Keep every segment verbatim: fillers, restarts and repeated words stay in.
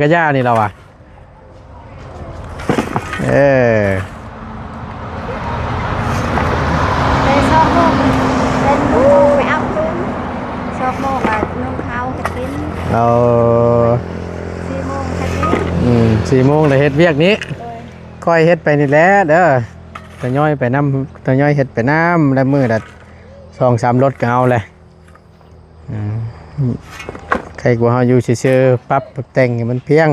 กระยานี่เราอ่ะ เออ ไปสองโมงเป็นโมงไปเอาคืนสองโมงอ่ะนุ่งข้าวให้กิน เอา สี่โมงให้กิน อืมสี่โมงเลยเฮ็ดเวียกนี้ โดย ค่อยเฮ็ดไปนี่แหละเด้อทยอยไปนำทยอยเฮ็ดไปนำแล้วมื้อละสองสามรถก็เอาเลยอืมใครกลัวเฮาอยู่ซื่อๆปรับแต่งให้มันเพียง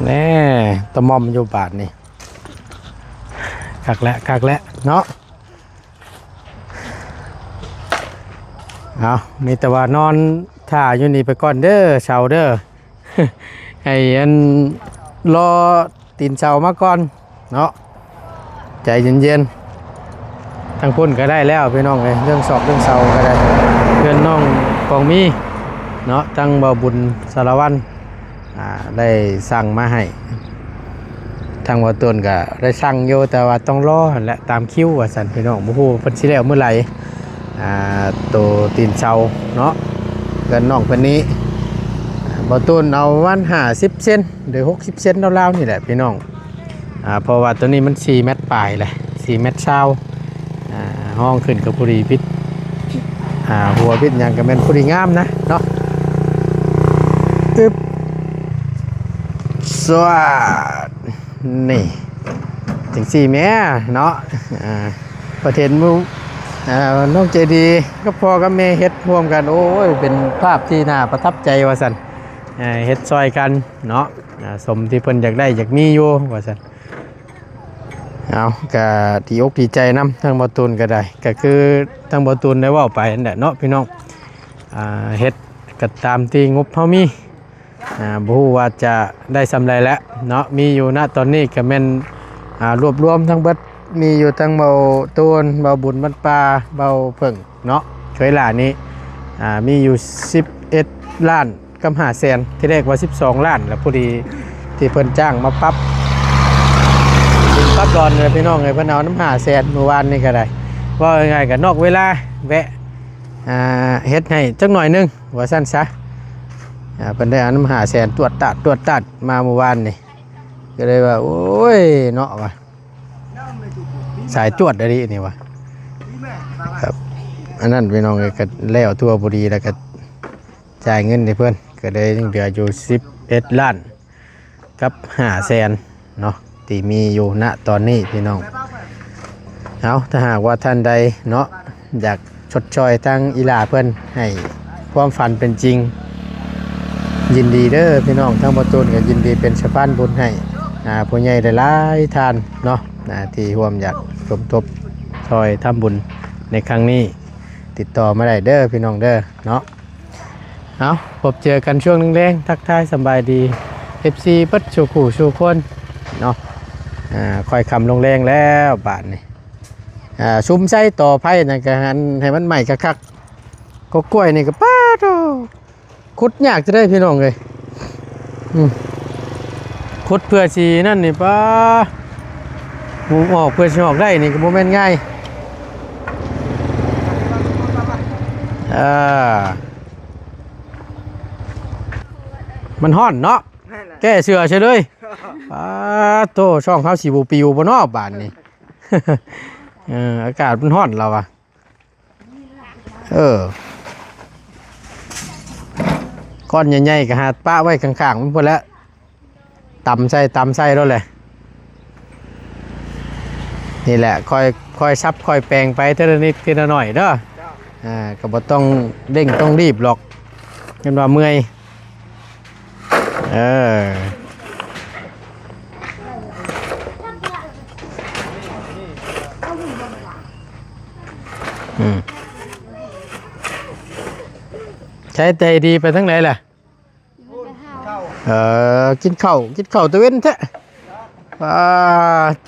แน่ตะมอมอยู่บาทนี่คักแล้วคักแล้วเนาะเอามีแต่ว่านอนท่าอยู่นี่ไปก่อนเด้อเช้าเด้อ ให้อันรอตีนเสามาก่อนเนาะใจเย็นๆทางพุ่นก็ได้แล้วพี่น้องเอ้ยเรื่องศอกเรื่องเสาก็ได้เพื่อนน้องกองมีเนาะทั้งบ่าวบุญสารวัตรอ่าได้สั่งมาให้ทางบ่าวตูนก็ได้สั่งอยู่แต่ว่าต้องรอหั่นแหละตามคิวว่าซั่นพี่น้องบ่ฮู้เพิ่นสิแล้วมื้อใด อ่าโตตีนเสาเนาะเพื่อนน้องเพิ่นนี้บ่าวตูนเอาประมาณห้าสิบเซนหรือหกสิบเซนลาวๆนี่แหละพี่น้องอ่าเพราะว่าตัวนี้มันสี่เมตรปลายเลยสี่เมตรซาวอ่าห้องขึ้นก็พอดีปิดอ่าหัวปิดหยังก็แม่นพอดีงามนะเนาะตึ๊บสวัสดนี่จังซี่แหมเนาะอ่า ประเทศหมู่อ่าน้องใจดีกับพ่อกับแม่เฮ็ดร่วมกัน โอ้ย เป็นภาพที่น่าประทับใจว่าซั่นอ่าเฮ็ดซอยกันเนาะอ่าสมที่เพิ่นอยากได้อยากมีอยู่ว่าซั่นเอาก็ดีอกดีใจนำทางบ่าวตูนก็ได้ ก็คือทางบ่าวตูนได้เว้าไปนั่นแหละเนาะพี่น้องอ่าเฮ็ดก็ตามที่งบเฮามี อ่าบ่ฮู้ว่าจะได้ส่ำใดแล้วเนาะมีอยู่ณตอนนี้ก็แม่นอ่ารวบรวมทั้งเบิดมีอยู่ทั้งเบาตูนเบาบุญบ้านป่าเบาเพิ่งเนาะเคยหล่านี้อ่ามีอยู่สิบเอ็ดล้านกับห้าแสนที่แรกว่าสิบสองล้านแล้วพอดีที่เพิ่นจ้างมาปรับปรับดอนเลยพี่น้องเอ้ยเพิ่นเอานำห้าแสนเมื่อวานนี้ก็ได้เว้าง่ายๆก็นอกเวลาแวะอ่าเฮ็ดให้จักหน่อยหนึ่ง ว่าซั่นซะอ่าเพิ่นได้เอานำห้าแสนตรวจตัดตรวจตัดมาเมื่อวานนี่ก็เลยว่า โอ้ย เนาะว่าสายตรวจอะดีนี่ว่าครับอันนั้นพี่น้องเอ้ยก็แล้วทั่วพอดีแล้วก็จ่ายเงินให้เพิ่นก็เลยยังเหลืออยู่สิบเอ็ดล้าน กับห้าแสนเนาะที่มีอยู่ณตอนนี้พี่น้องเอาถ้าหากว่าท่านใดเนาะอยากชดเชยทั้งอีหล่าเพิ่นให้ความฝันเป็นจริง ยินดีเด้อพี่น้องทั้งบ่าวตูนก็ยินดีเป็นสะพานบุญให้อ่าผู้ใหญ่หลายๆท่านเนาะอ่าที่ร่วมอยากสมทบซอยทำบุญในครั้งนี้ ติดต่อมาได้เด้อพี่น้องเด้อเนาะ เอาพบเจอกันช่วงแลงๆทักทายสำบายดี เอฟซี เบิดสู่ผู้สู่คนเนาะอ่าค่อยค่ำลงแลงแล้วบาดนี้อ่าสุมใส่ต่อไผนั่นก็หันให้มันไหม้คักๆกกกล้วยนี่ก็ป๊าดโธ่ขุดยากจะได้พี่น้องเอ้ยอืมขุดเพื่อสินั่นนี่ป๊าหมู่ออกเพื่อสิออกได้นี่ก็บ่แม่นง่าย เออมันฮ้อนเนาะ นั่นแหละ แก้เสื้อใช่เลยอ้าโตช่องเขาสีบูปิวบ่เนอบานนี่ เอออากาศมันฮ้อนเราอะเออก้อนใหญ่ๆก็หาดปะไว้ข้างๆมันพอแล้วตำใส่ตำใส่แล้วแหละนี่แหละค่อยค่อยซับค่อยแปลงไปเท่านิดทีละหน่อยเด้อ เจ้า อ่าก็บ่ต้องเร่งต้องรีบหรอกเห็นว่าเมื่อยเอออืมใช้ใจดีไปทั้งไหนล่ะ เข้า เออกินข้าวกินข้าวตะเวนแท้อ่า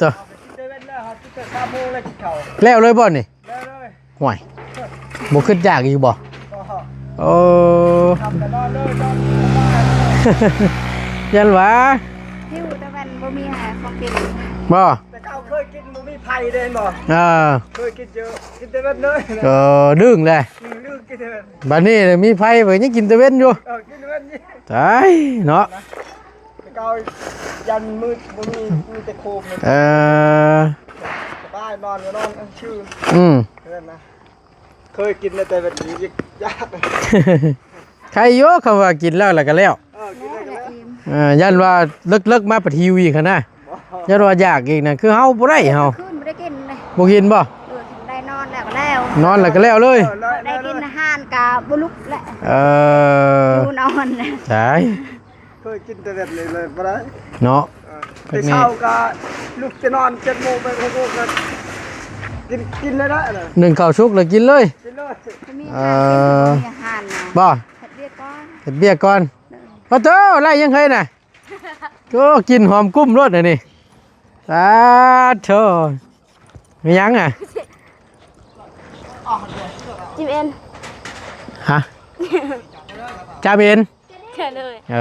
ตัว เซเว่นแล้วครับที่เกิดสามโมงแล้วกินข้าว แล้วเลยบ่นี่ แล้วเลย ห่วยบ่คิดอยากอีกบ่ ก็ โอ้ ทำกันนอนเลยนอน ยันหวา หิวแต่มันบ่มีหาของกิน บ่ แต่เก่าเคยกินบ่มีไผเด้บ่ อ่า เคยกินเยอะ กินแต่เม็ดเลย เออ ดึงเลย อืม ลืมกินแต่เม็ด บัดนี้มีไผเพิ่นยังกินแต่เว้นอยู่ เออ กินแต่เม็ดนี่ ตายเนาะ แต่เก่ายันมืดบ่มี มีแต่โคมเลย เออ สบาย นอนก็นอนกลางคืน อืม เพื่อนนะ เคยกินแต่แบบนี้ยาก ใครโยกคำว่ากินแล้วแล้วก็แล้ว เออ กินแล้วก็แล้ว เออ ย่านว่าเลิกๆมาปะทิวอีกหั้นนะ บ่ ย่านว่าอยากอีกนะ คือเฮาบ่ได้เฮา คืนบ่ได้กินเลย บ่กินบ่ เออ ได้นอนแล้วก็แล้ว นอนแล้วก็แล้วเลย เออ แล้ว ได้กินอาหารก็บ่ลุกแล้ว เออ อยู่นอน ตาย เคยกินแต่แบบนี้เลยบ่ได้ เนาะ เออ แต่เช้าก็ลุกแต่นอนเจ็ดโมง แปดโมงก็กิน กินเลยนะ นึ่งข้าวสุกแล้วกินเลย กินเลย มี เออ อาหารนะ บ่ เฮ็ดเวียกก่อน เฮ็ดเวียกก่อน เออ โอ้โธ่ ไล่ยังเคยน่ะ ก็กินหอมกุ้มรสน่ะนี่ สาธุ มีหยังอ่ะ จิมเอ็น ฮะ จามเอ็น แค่เลย เอ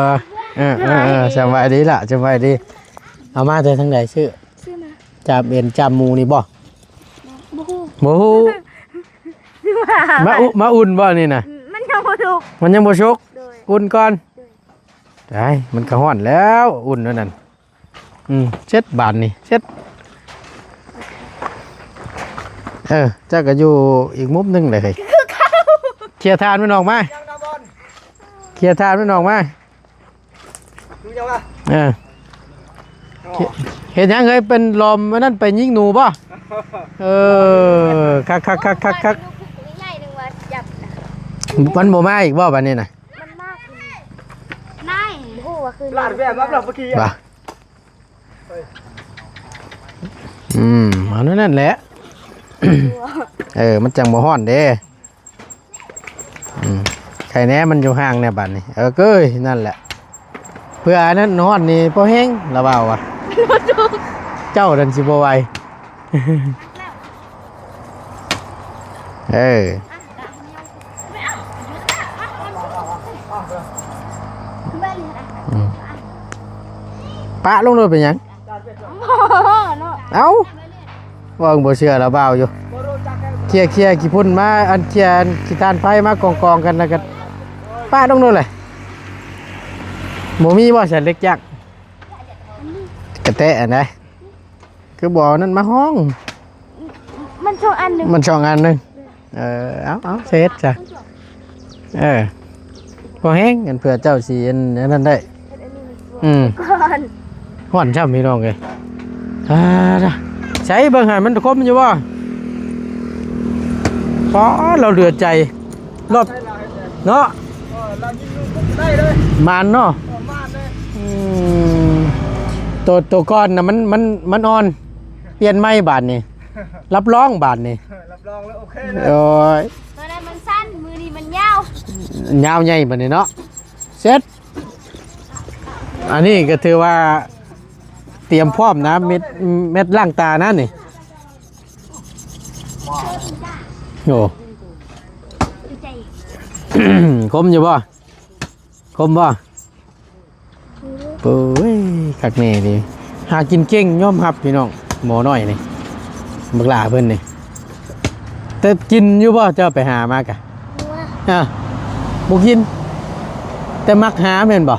อ เออ เออ เออ สบายดีล่ะ สบายดี เอามาแต่ทางใดซื้อ ซื้อมา จามเอ็น จามหมูนี่บ่ บ่ฮู้ บ่ฮู้ ซื้อมา มาอุ มาอุ่นบ่นี่น่ะ มันยังบ่สุก มันยังบ่สุก โดย อุ่นก่อน โดย ได้ มันก็ฮ้อนแล้ว อุ่นแล้วนั่น อืม เช็ดบานนี่ เช็ด เออ เจ้าก็อยู่อีกมุมหนึ่งเลย เคลียร์ถ่านมันออกมา เคลียร์ถ่านมันออกมา เออ เห็นยังเคยเป็นลมอันนั้นไปยิงหนูบ่ เออ คักคักคักคักคัก ใหญ่หนึ่งว่าจับนะ มันบ่มาอีกบ่บัดนี้น่ะ มันมากนาย โอ้โห ว่าคือ ลาดแบบรับเราเมื่อกี้ บ่ อะ อืม เอานั่นนั่นแหละ เออ มันจังบ่ฮ้อนเด้ อืม ไข่แหน่มันอยู่ห่างเนี่ยบัดนี้ เออ เก้ย นั่นแหละ เพื่ออันนั้นฮ้อนนี่พอแห้ง ละเบาอ่ะ เจ้าดันสิบ่ไหว เออ อืม ปะลงโลดเป็นหยัง เนาะ เอ้า ว่าบ่เชื่อละเบาอยู่ เคลียร์เคลียร์ขี้ฝุ่นมา อันเคลียร์อันขี้ถ่านไฟมากองๆกันแล้วก็ปะลงโลดเลย บ่มีบ่ใส่เหล็กจักร กระแตะอันใด คือบ่เอานั่นมาห้อง มันช่องอันหนึ่ง มันช่องอันหนึ่ง เออ เอา เอา เสร็จจ้ะ เออ พอแห้งกันเพื่อเจ้าสิอันอันนั้นได้ อืม ก่อน ฮ้อนช่ำพี่น้องเอ้ย อ่า ใช้เบิ่งหั่นมันคมอยู่บ่ อ๋อ เราเหลือใจ รอบ เนาะ เออ เรายิงลูกปุ๊บได้เลย มานเนาะ เออ มานเลย อืม ตัว ตัวก้อนน่ะมัน มัน มันอ่อน เปลี่ยนใหม่บาดนี่ รับรองบาดนี่ รับรองแล้วโอเคเลย โอ้ย ตอนนั้นมันสั้น มือนี้มันยาว ยาวใหญ่บาดนี่เนาะ เสร็จ อันนี้ก็ถือว่าเตรียมพร้อมนะ เม็ด เม็ดล้างตานะนี่ โอ้ คมอยู่บ่ คมบ่ โอ้ย คักแน่ดิ หากินเก่งยอมรับพี่น้อง หมอน้อยนี่ บักหล่าเพิ่นนี่ แต่กินอยู่บ่ เจ้าไปหามากะ อ่ะ บ่กิน แต่มักหาแม่นบ่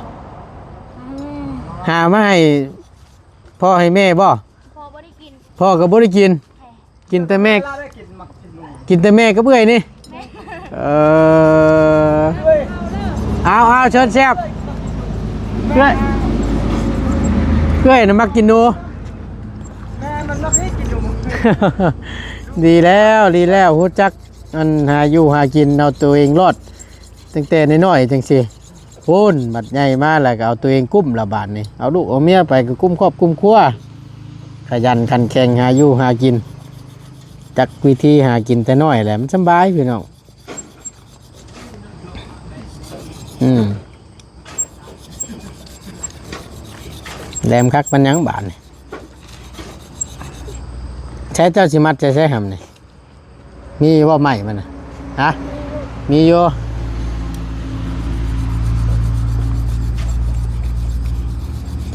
หามาให้พ่อให้แม่บ่ พ่อบ่ได้กิน พ่อก็บ่ได้กิน กินแต่แม่ เวลาได้กินมักกินหนู กินแต่แม่กับเอื้อยนี่ เออ เอ้ย เอา เอา เชิญแซ่บ เอื้อย เอื้อยน่ะมักกินหนู แม่มันมักให้กินหนู ดีแล้ว ดีแล้ว ฮู้จักอันหาอยู่หากิน เอาตัวเองรอด ตั้งแต่น้อยๆจังซี่ พู้น บัดใหญ่มาแล้วก็เอาตัวเองกุ้มละบาดนี่ เอาลูกเอาเมียไปก็กุ้มครอบกุ้มครัว ขยันขันแข็งหาอยู่หากิน จักวิธีหากินแต่น้อยแหละ มันสำบายพี่น้อง อืม แหลมคักมันยังบาดนี่ ใช้เจ้าสิมัดใช้ใช้หำนี่ มีบ่ไม้มันน่ะ ฮะ มีอยู่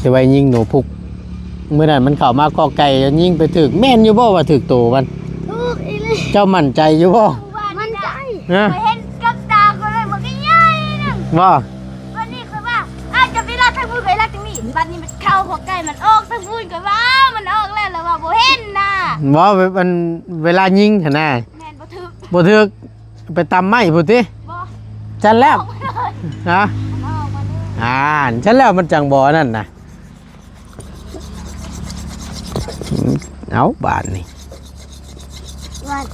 สิไว้ยิงหนูพุก มื้อนั้นมันเข้ามาคอกไก่ ยิงไปถืก แม่นอยู่บ่ว่าถืกโตมัน ถูกอีหลี เจ้ามั่นใจอยู่บ่ มั่นใจ ฮะ ข้อยเห็นกับตาข้อยเลย มันก็ใหญ่นึง บ่ วันนี้ข้อยว่า อ้าว จะไปลักทางพุ้น ข้อยลักทางนี้ บัดนี้มันเข้าคอกไก่ มันออกทางพุ้น ข้อยว่า อ้าว มันออกแล้ว แล้วว่าบ่เห็นน่ะ บ่ มัน เวลายิงหั่นน่ะ แม่นบ่ถืก บ่ถืก ไปตำไม้พุ้นติ บ่ จั่นแล้ว ออกมาเลย ฮะ มันออกมาเลย อ่า จั่นแล้วมันจั่งบ่นั่นน่ะ เอาบาดนี่ วัน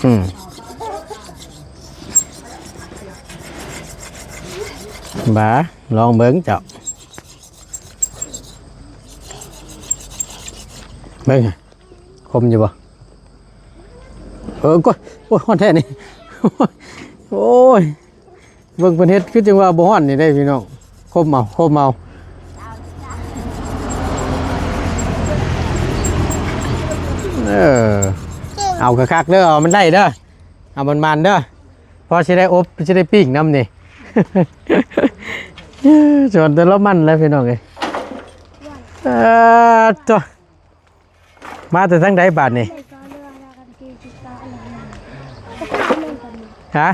อืม บ่า ลองเบิ่งเจ้า เบิ่ง คมอยู่บ่ เออ ก็ โอ้ย ฮ้อนแท้นี่ โอ้ย เบิ่งเพิ่นเฮ็ดคือจังว่าบ่ฮ้อนนี่เด้พี่น้อง คมเอา คมเอา เออ เอาคักๆเด้อ เอามันได้เด้อ เอามันๆเด้อ พอสิได้อบ สิได้ปิ้งนำนี่ สวนแต่ละมันแล้วพี่น้องเอ้ย เออ โถ่ มาแต่ทางใดบาดนี่ ฮะ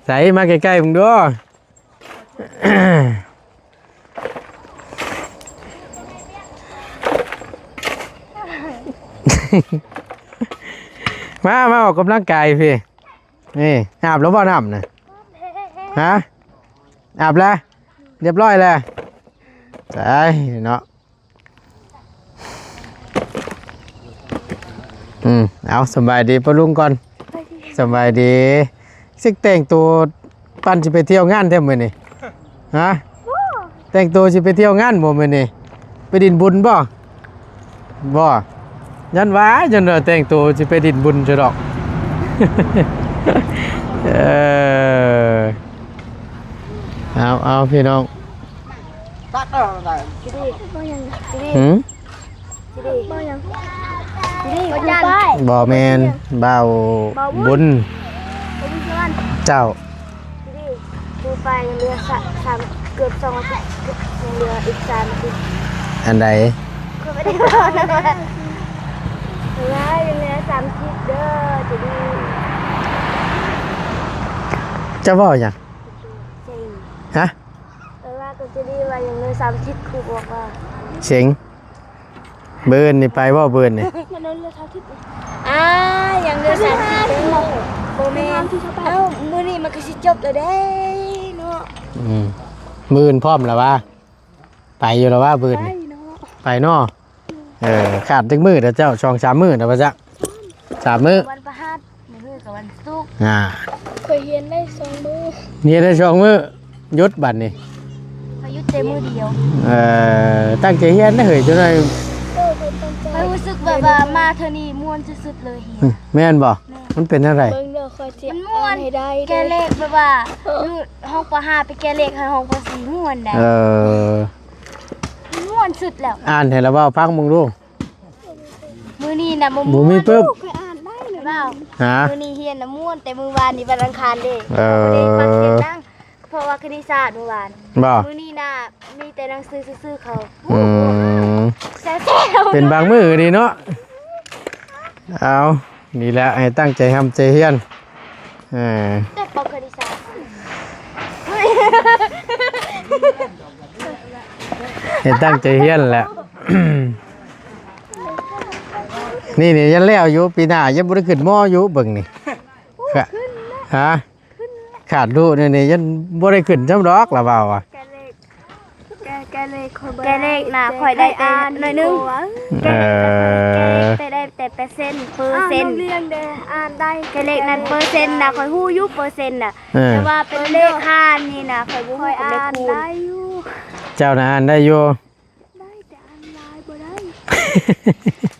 ใส่มาใกล้ๆมึงดู มา มาออกกำลังกายพี่ นี่ อาบแล้วบ่น้ำน่ะ ฮะ อาบแล้ว เรียบร้อยแล้ว ใส่เนาะ อืม เอา สำบายดีป้าลุงก่อน สำบายดี สิแต่งตัวปานสิไปเที่ยวงานแท้มื้อนี้ ฮะ แต่งตัวสิไปเที่ยวงานบ่มื้อนี้ ไปดินบุญบ่ บ่ ยันว่า ยันว่าแต่งตัวสิไปดินบุญซะดอก เออ เอา เอาพี่น้อง ตัดเอาได้ สิดีบ่ยัง สิดี หืม สิดีบ่ยัง สิดีบ่จัน บ่แม่น บ่าว บ่าวบุญ บุญ บ่าวบุญสวรรค์ เจ้า สิดี ดูไปยังเหลือสะ สาม เกือบสองอาทิตย์ ยังเหลืออีกสามอาทิตย์ อันใด คือไม่ได้บอกนะ เหลือ ยังเหลือสามอาทิตย์เด้อ สิดี เจ้าเว้าหยัง เซ็ง ฮะ แปลว่าก็จะดีว่ายังเหลือสามอาทิตย์ ครูบอกว่า เซ็ง เบิ่นนี่ไปบ่เบิ่นนี่ มันเหลือสามอาทิตย์ อ่า ยังเหลือสามอาทิตย์เด้อ บ่แม่น เอ้า มื้อนี้มันก็สิจบแล้วเด้เนาะ อืม มื้ออื่นพร้อมแล้ววะ ไปอยู่แล้ววะมื้ออื่น ไป นี่ เนาะ ไปเนาะ เออ ขาดจักมื้อเด้อเจ้า สองสามมื้อเด้อว่าซะ สามมื้อ วันพฤหัส มื้อกับวันศุกร์ อ่า ข้อยเฮียนได้สองมื้อ เฮียนได้สองมื้อ หยุดบัดนี้ ข้อยหยุดแต่มื้อเดียว เออ ตั้งใจเฮียนนะเฮ้ย จังได๋ เออ ข้อยตั้งใจ ข้อยรู้สึกแบบว่ามาเทื่อนี้ม่วนสุดๆเลยเฮียน แม่นบ่ แม่น มันเป็นจังได๋ เบิ่งเด้อ ข้อยสิ มันม่วน อ่านให้ได้เด้อ แก้เลขแบบว่า อยู่ห้อง ป.ห้า ไปแก้เลขให้ห้อง ป.สี่ ม่วนได้ เออ ม่วนสุดแล้ว อ่านให้ละเว้าฟังมึงดู มื้อนี้นะบ่ บ่มี ม่วน ปึ๊บ ข้อยอ่านได้เลย เปล่า ฮะ มื้อนี้เฮียนนะม่วน แต่มื้อวานนี่วันอังคารเด้ เออ บ่ได้ฟังเสียงดัง เพราะว่าคณิตศาสตร์มื้อวาน บ่ มื้อนี้นะมีแต่หนังสือซื่อๆเขา อืม แซ่บๆ เป็นบางมื้อดีเนาะ เอา นี่แหละ ให้ตั้งใจทำใจเฮียน เออ แต่ปกติสาม ให้ตั้งใจเฮียนแหละ นี่ นี่ยังแล้วอยู่ ปีหน้ายังบ่ได้ขึ้น ม.อยู่ เบิ่งนี่ ค่ะ ฮะ ขาดรู้นี่ นี่ยังบ่ได้ขึ้นซ้ำดอก ละเว้าอะ แก้เลข แก้ แก้เลขข้อยบ่ได้ แก้เลขนะ ข้อยได้แต่ อ่าน หน่อยนึง ดีกว่า เออ แก้เลขแต่ได้แต่เปอร์เซ็นต์ เปอร์เซ็นต์ อ้าว นักเรียนเด้ อ่านได้ แก้เลขนั้นเปอร์เซ็นต์นะ ข้อยฮู้อยู่เปอร์เซ็นต์นะ เออ แต่ว่าเป็นเลขหารนี่นะ ข้อยบ่ฮู้ ข้อยอ่าน กับแม่ครู ได้อยู่ เจ้านะอ่านได้อยู่ ได้แต่อ่านลายบ่ได้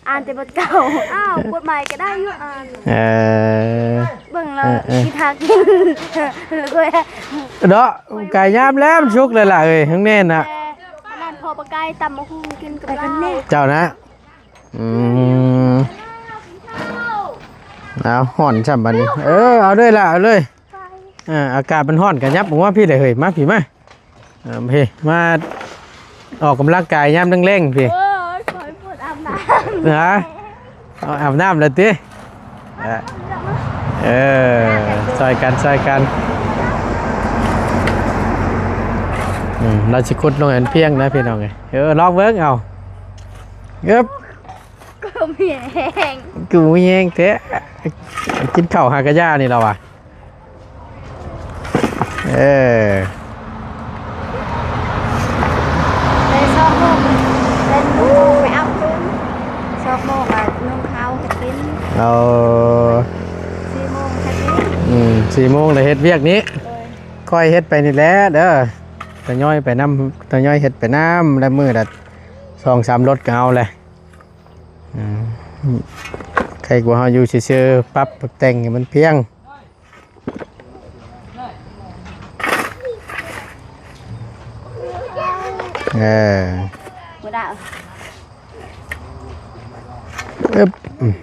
อ่านแต่บทเก่า อ้าว บทใหม่ก็ได้อยู่อ่าน เออ เบิ่งแล้ว เออ เออ คิดหากิน แล้วก็ เนาะ ไก่ยามแล้วมันสุกเลยล่ะเอ้ย ข้างแน่น่ะ แต่นั่นพอปลาไก่ตำบักหุ่งกินกับลาบ เจ้านะ อืม เอา ฮ้อนซ้ำบัดนี้ เออ เอาเลยล่ะ เอาเลย ไป อ่า อากาศมันฮ้อนก็ยับออกมาพี้เลย เฮ้ย มาพี้มา อ่า พี้มาออกกำลังกายยามแลงๆพี้ เออ ขอให้ปวดอาบน้ำ ฮะ เอาอาบน้ำแล้วติ เออ เออ ซ่อยกัน ซ่อยกัน อืม เราสิขุดลงอันเพียงนะพี่น้องเอ้ย เออ ลองเบิ่งเอา เอิบ กูมีแฮง กูมีแฮงแท้ กินข้าวหากะย่านี่แล้ววะ เออ ไปสองโมง ไปสองโมงไปเอาคืน สองโมงอะนึ่งข้าวให้กิน เอา สี่โมงให้กิน อืม สี่โมงแล้วเฮ็ดเวียกนี้ โดย ค่อยเฮ็ดไปนี่แหละเด้อ ทยอยไปนำ ทยอยเฮ็ดไปนำ แล้วมื้อละสองสามรถก็เอาแหละ อืม ใครกลัวเฮาอยู่ซื่อๆ ปรับแต่งให้มันเพียง เออ บ่ได้ อึ๊บ อืม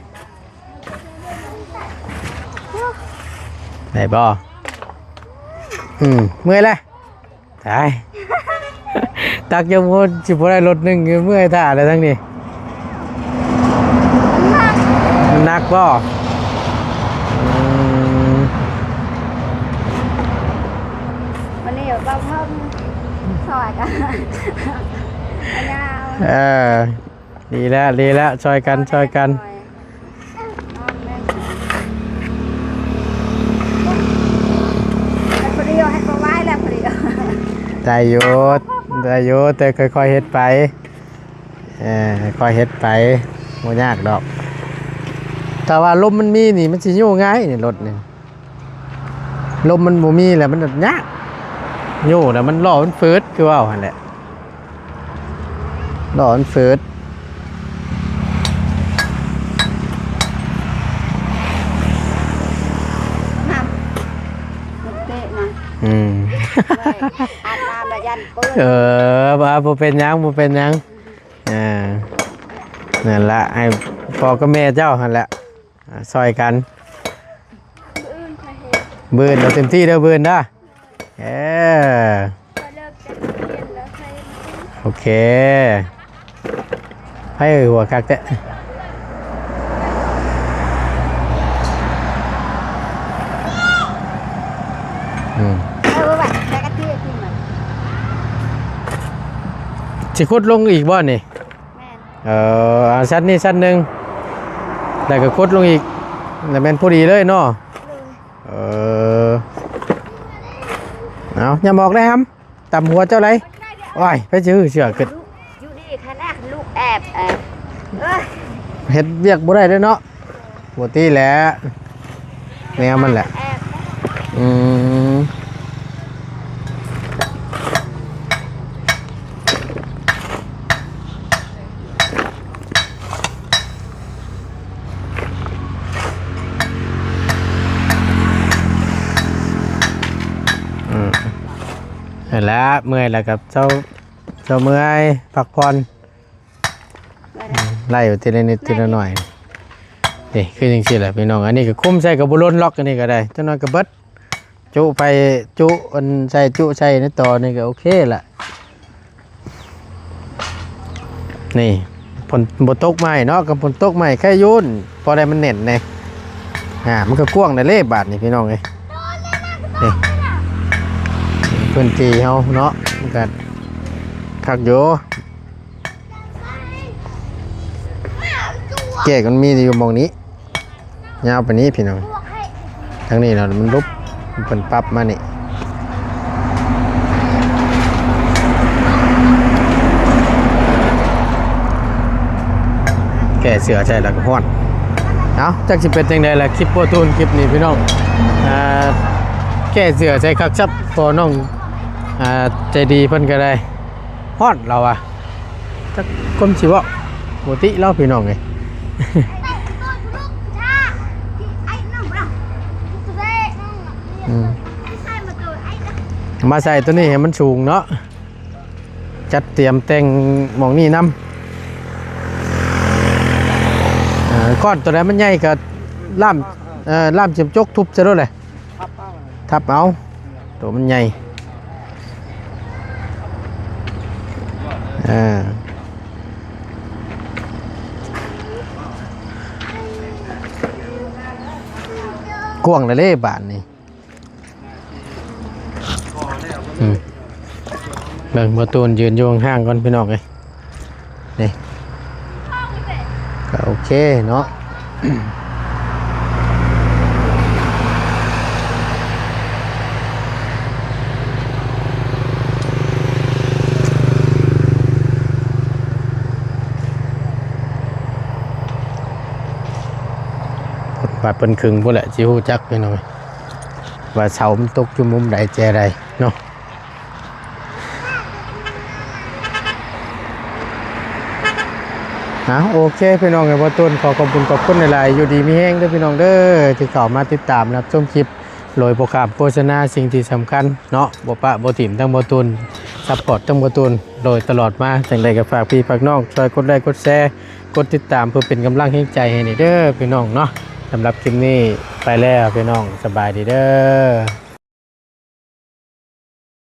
ได้บ่ อืม เมื่อยแล้ว ตาย ตักยังบ่ สิบ่ได้รถหนึ่ง เมื่อยท่าแล้วทั้งนี้ มันหนักบ่ อืม วันนี้เดี๋ยวเราเพิ่มซอยกัน ยาว เออ ดีแล้ว ดีแล้ว ซ่อยกัน ซ่อยกัน พอดีให้เขาไหว้แล้วพอดี ได้อยู่ ได้อยู่ แต่ค่อยๆเฮ็ดไป เออ ค่อยเฮ็ดไป บ่ยากดอก แต่ว่าลมมันมีนี่ มันสิอยู่ง่ายนี่ รถนี่ ลมมันบ่มีแล้วมันยาก อยู่แล้วมันล้อมันฝืด คือว่าหั่นแหละ ล้อมันฝืด น้ำมันเตะนะ อืม อาบน้ำแล้วยันเปื้อน เออ บ่ บ่เป็นหยัง บ่เป็นหยัง อ่า นั่นละ ให้พ่อกับแม่เจ้าหั่นแหละ อ่า ซ่อยกัน มื้ออื่นค่อยเฮ็ด มื้ออื่นเอาเต็มที่เด้อ มื้ออื่นเด้อ เออ ค่อยเลิกจากโรงเรียนแล้วค่อย โอเค ไผหัวคักแท้ อืม เออ ว่าแม่กะทิกินมัน สิขุดลงอีกบ่นี่ แม่น เออ เอาชั้นนี้ชั้นหนึ่ง แล้วก็ขุดลงอีก แล้วแม่นพอดีเลยเนาะ เลย เออ เอา อย่าบอกได้ครับ ตำหัวเจ้าไร โอ้ย ไปจื้อเสือขึ้น อยู่นี่ค่ะนะ ลูกแอบแอบ เอ้ย เฮ็ดเวียกบ่ได้เด้อเนาะ บ่ติแหละ แนวมันแหละ แอบ อืม อืม นั่นแหละ เมื่อยแล้วครับ เจ้า เจ้าเมื่อย พักผ่อน ไล่ไปทีละนิดทีละหน่อย นี่ คือจังซี่แหละพี่น้อง อันนี้ก็คุมใส่กับบ่ล้นล็อก อันนี้ก็ได้ จักหน่อยก็เบิด จุไป จุอันใส่ จุใส่ในต่อนี่ก็โอเคละ นี่ ฝนบ่ตกใหม่เนาะ กับฝนตกใหม่แค่ยุ่น พอได้มันแน่นแน่ อ่า มันก็กว้างได้เลยบาดนี่พี่น้องเอ้ย นี่ พื้นที่เฮาเนาะ มันก็คักอยู่ แก้ก็มีอยู่หม่องนี้ ยาวไปนี้พี่น้อง ทางนี้เนาะ มันลุบ มันเพิ่นปรับมานี่ แก้เสื้อใส่แล้วก็ฮ้อน เอ้า จักสิเป็นจังใดล่ะ คลิปโปรตูนคลิปนี้พี่น้อง อ่า แก้เสื้อใส่คักซับ พอน้อง อ่า ใจดีเพิ่นก็ได้ ฮ้อนเราอะ จักคนสิเว้า บ่ติเราพี่น้องเอ้ย อืม มาใส่ตัวนี้ให้มันสูงเนาะ จัดเตรียมแต่งหม่องนี้นำ อ่า ก้อนตัวใดมันใหญ่ก็ล่าม เอ่อ ล่ามเสียมจกทุบซะโลดเลย ทับเอา ตัวมันใหญ่ อ่า กว้างเลยเด้บานนี่ อืม เบิ่งบ่ตูนยืนอยู่ห่างๆก่อนพี่น้องเอ้ย นี่ ก็โอเคเนาะ บาดเพิ่นครึงพุ้นแหละ สิฮู้จักพี่น้อง ว่าเสามันตกอยู่มุมใดแจใดเนาะ อ่ะ โอเค พี่น้อง ไอ้บ่ตูนขอขอบคุณขอบคุณหลายๆ อยู่ดีมีแฮงเด้อพี่น้องเด้อ ที่เข้ามาติดตามรับชมคลิป โดยบ่ข้ามโฆษณาสิ่งที่สำคัญเนาะ บ่ปะบ่ถิ่มทั้งบ่ตูน ซัพพอร์ตทั้งบ่ตูน โดยตลอดมา จั่งใดก็ฝากพี่ฝากน้อง ช่วยกดไลค์กดแชร์ กดติดตามเพื่อเป็นกำลังแฮงใจให้นี่เด้อพี่น้องเนาะ สำหรับคลิปนี้ไปแล้วพี่น้อง สบายดีเด้อ